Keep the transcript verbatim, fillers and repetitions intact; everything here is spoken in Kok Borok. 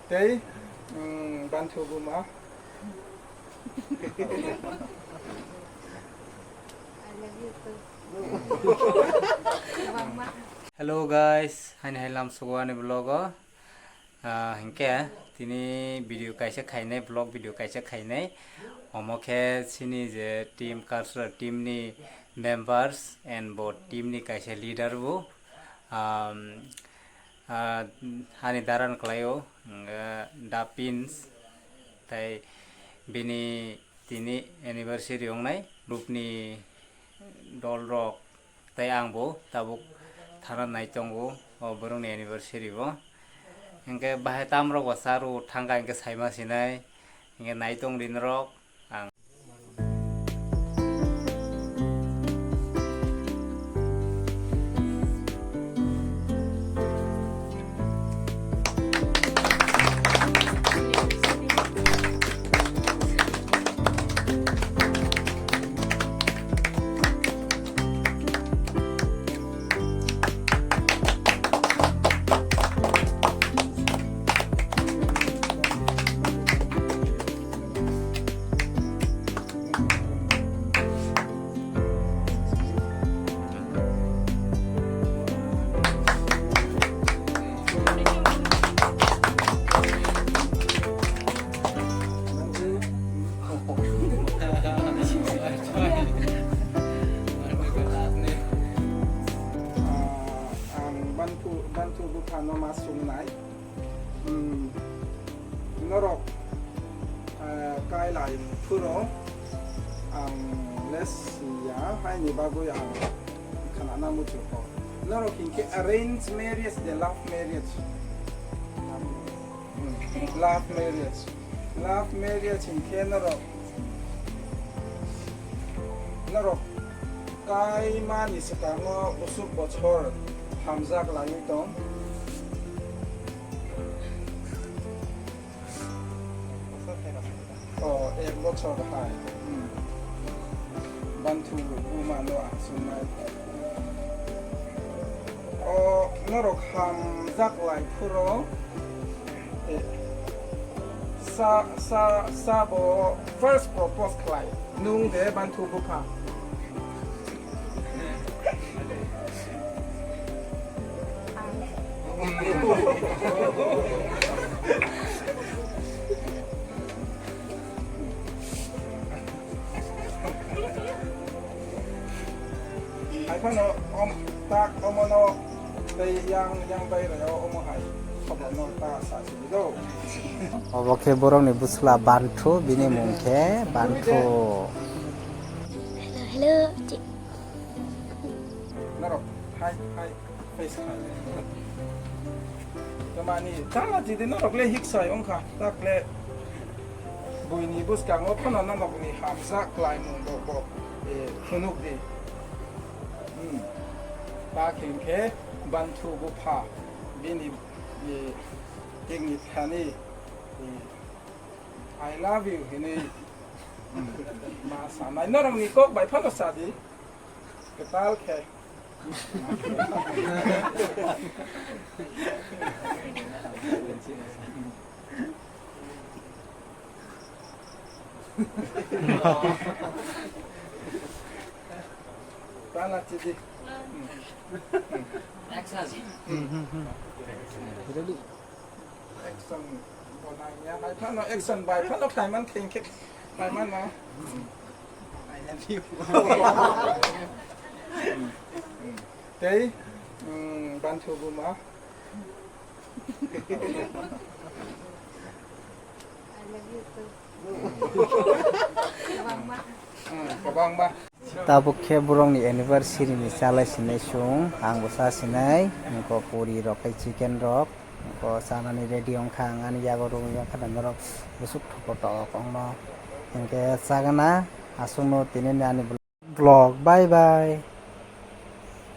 Tei, mm, Banthu Buma. Hello guys, haini hai lamsogo ani vlog o. Ah, hinkhe tini video kaisa khainai, vlog video kaisa khainai. Omo khe chini je team, cultural team ni members and bo team ni kaisa leader bo. Um, ah, ani daran kwlaio, wngkha Da Prince, tai bini tini anniversary wngnai group ni dol rok. Tai ang bo tabuk thana nai tongo o borokni anniversary bo. Hinkhe bahai tamrok bo cha rw thangkha hinkhe saima sinai. Hinkhe nai tong di norok ang. Ah, ang Banthu, Banthu Buphano ma sumnai. Hmm, norok, eh, kailai phuro ang le siya, haini bagwi ang khanana muchukgo. Norok hinkhe arrange marriage de love marriage? Hmm, love marriage. Love marriage hinkhe norok, norok kaimani swkango busuk bochor hamjak laiwi tong. O, ek bochor hai. Hmm. Banthu buma no ang sunai. O, norok hamjak lai phuro. Eh, sa, sa, sa bo first propose khlai. Nung de Banthu Bupha. Haiphano om tak omono tei yang, yang bai rao omo hai khobor no ta sa sidi do. Obo khe borokni bwsla Banthu, bini mung khe Banthu. Hello, hello. Norok, hai, hai, face khai. Tamani, tala jidi norok le hiksai wngkha, tak le buini bwskango phano norokni hamjak khlaimung bo, bo, eh, phunuk di. Hmm. Tak hinkhe Banthu Bupha, bini, eh, tikni thani, eh, I love you hinwi, hmm, ma sanai. Norokni kok bai phano sadi. Kwtal khe. Tala chidi. Action. Ready? Action bo nangya, hai phano action bai phano khaiman khe hinkhe khaiman no. Tei, mm, Banthu Buma. I love you too. Kwbangma. Mm, kwbangma. Tabuk khe borokni anniversary ni chalai sinai chwng, ang bo cha sinai, wngkha puri rok hai chicken rok, wngkha chanani ready wngkha, ang ani yago rwngwi mankha norok bwswk thokoto wngno, hinkhe chagana aswkno tini ani vlog, bye bye.